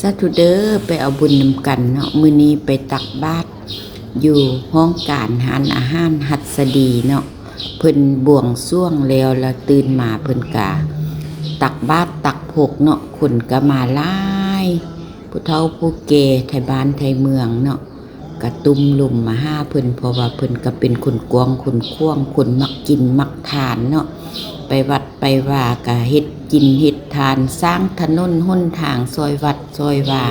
ສາທຸເດີ ໄປເອົາບຸນນຳກັນເນາະ. ມື້ນີ້ໄປຕັກບາດຢູ່ຫ້ອງການຮ້ານອາຫານຫັດສະດີເນາະ, ເພິ່ນບວງສວງແລ້ວ ລະຕື່ນມາເພິ່ນກະຕັກບາດຕັກພົກເນາະ, ຄົນກະມາຫຼາຍ ຜູ້ເຖົ້າຜູ້ແກ່ໄທບ້ານໄທເມືອງເນາະ. ກະຕຸ້ມລຸມມາຫາເພິ່ນ ເພາະວ່າເພິ່ນກະເປັນຄົນກວ້າງຄົນຂວາງ ຄົນມັກກິນມັກທານເນາະ. ໄປວັດໄປວາກະເຮັດກິນເຮັດທານ ສ້າງຖະໜົນຫົນທາງ ຊ່ອຍວັດຊ່ອຍວາ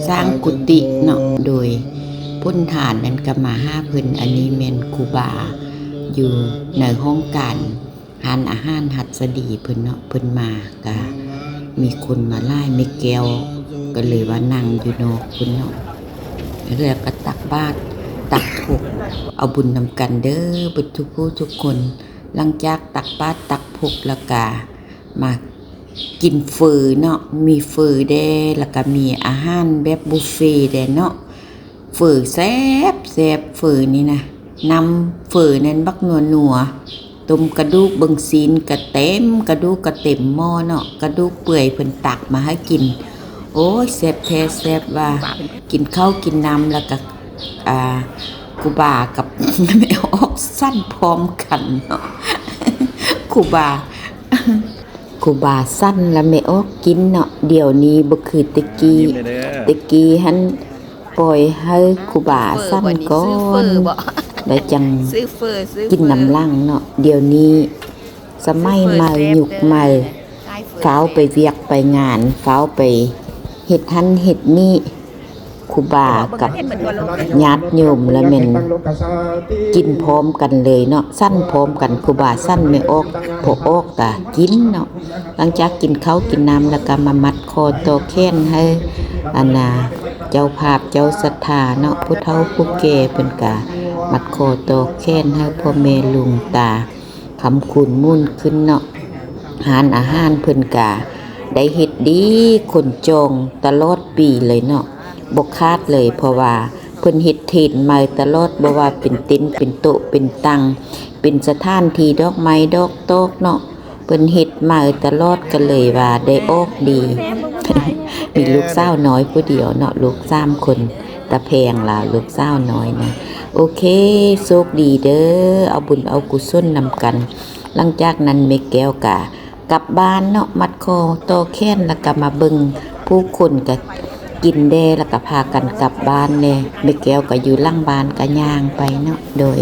ສ້າງກຸຕິເນາະ. ໂດຍຜົນທານນັ້ນກະມາຫາເພິ່ນ. ອັນນີ້ແມ່ນຄູບາຢູ່ໃນຫ້ອງການ ຮ້ານອາຫານຫັດສະດີເພິ່ນເນາະ, ເພິ່ນມາກະມີຄົນມາຫຼາຍ, ແມ່ແກ້ວກະເລີຍວ່ານັ່ງຢູ່ນອກພຸ້ນເນາະ. ແລ້ວກະຕັກບາດຕັກພົກ ເອົາບຸນນຳກັນເດີ ເບິດທຸກຜູ້ທຸກຄົນ. ຫຼັງຈາກຕັກບາດຕັກພົກແລ້ວກະມາກິນເຝີເນາະ, ມີເຝີແດ່ ແລ້ວກະມີອາຫານແບບບຸບເຟແດ່ເນາະ. ເຝີແຊບໆ ເຝີນີ້ນະ, ນ້ຳເຝີນັ້ນບັກນົວໆ, ຕົ້ມກະດູກເບິ່ງຊີ້ນກະເຕັມ ກະດູກກະເຕັມໝໍ້ເນາະ, ກະດູກເປື່ອຍເພິ່ນຕັກມາໃຫ້ກິນ. ໂອ້ຍ ແຊບແທ້ແຊບວ່າ. ກິນເຂົ້າກິນນ້ຳແລ້ວກະ ອ່າ ຄູບາກັບແມ່ອອກສັນພ້ອມກັນເນາະ. ຄູບາ ຄູບາສັນລະແມ່ອອກກິນເນາະ. ດຽວນີ້ບໍ່ຄືແຕ່ກີ້, ແຕ່ກີ້ຫັ້ນປ່ອຍໃຫ້ຄູບາສັນກ່ອນ ແລ້ວຈັ່ງກິນນຳຫຼັງເນາະ. ດຽວນີ້ສະໄໝໃໝ່ ຍຸກໃໝ່, ຟ້າວໄປວຽກໄປງານ, ຟ້າວໄປເຮັດຫັ້ນເຮັດນີ້. ຄູບາກັບຍາດໂຍມລະແມ່ນກິນພ້ອມກັນເລີຍເນາະ, ສັນພ້ອມກັນ. ຄູບາສັນແມ່ອອກ ພໍ່ອອກກະກິນເນາະ. ຫຼັງຈາກກິນເຂົ້າກິນນ້ຳແລ້ວກະມາມັດຂໍ້ຕໍ່ແຂນໃຫ້ ອັນນ່າ ເຈົ້າພາບເຈົ້າສັດທາເນາະ, ຜູ້ເຖົ້າຜູ້ແກ່ເພິ່ນກະມັດຂໍ້ຕໍ່ແຂນໃຫ້ພໍ່ແມ່ລຸງຕາ ຄຳຄູນໝູນຂຶ້ນເນາະ. ຮ້ານອາຫານເພິ່ນກະໄດ້ເຮັດດີ, ຄົນຈອງຕະຫຼອດປີເລີຍເນາະ, ບໍ່ຂາດເລີຍ ເພາະວ່າເພິ່ນເຮັດເທຣນໃໝ່ຕະຫຼອດ, ບໍ່ວ່າເປັນເຕັນ ເປັນໂຕະ ເປັນຕັ່ງ ເປັນສະຖານທີ່ດອກໄມ້ດອກຕອກເນາະ, ເພິ່ນເຮັດໃໝ່ຕະຫຼອດ ກະເລີຍວ່າໄດ້ອອກດີ. ມີລູກສາວນ້ອຍຜູ້ດຽວເນາະ, ລູກສາມຄົນ ຕາແພງລາວ ລູກສາວນ້ອຍນະ. ໂອເຄ ໂຊກດີເດີ ເອົາບຸນເອົາກຸສົນນຳກັນ. ຫຼັງຈາກນັ້ນແມ່ແກ້ວກະກັບບ້ານເນາະ, ມັດຂໍ້ຕໍ່ແຂນ ແລ້ວກະມາເບິ່ງຜູ້ຄົນກະກິນແດ່ ແລ້ວກະພາກັນກັບບ້ານແດ່. ແມ່ແກ້ວກະຢູ່ຫຼັງບ້ານ ກະຍ່າງໄປເນາະ. ໂດຍ